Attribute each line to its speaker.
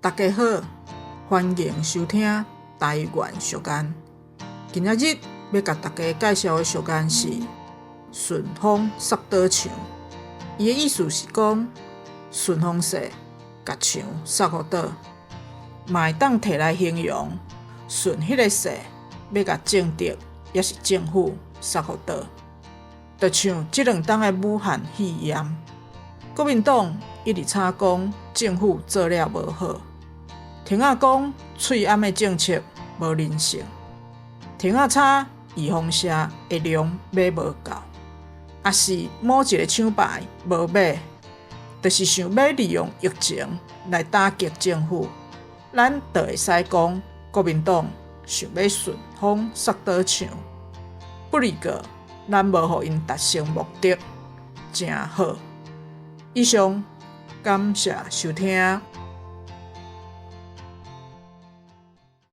Speaker 1: 大家好，歡迎收聽台灣俗諺。今仔日欲共大家介紹的俗諺是“順風捒倒牆”。伊的意思是講，順風勢共牆捒予倒，嘛會當提來形容順彼个勢欲共政敵抑是政府捒予倒。就像這兩冬的武漢肺炎，國民黨一直吵講政府做了無好，停仔講喙罨的政策無人性，停仔吵預防射的量買無夠，抑是某一个廠牌無買，就是想欲利用疫情來打擊政府，咱就會使講國民黨想欲順風捒倒牆，不過咱無予𪜶達成目的，誠好。以上，感謝收聽。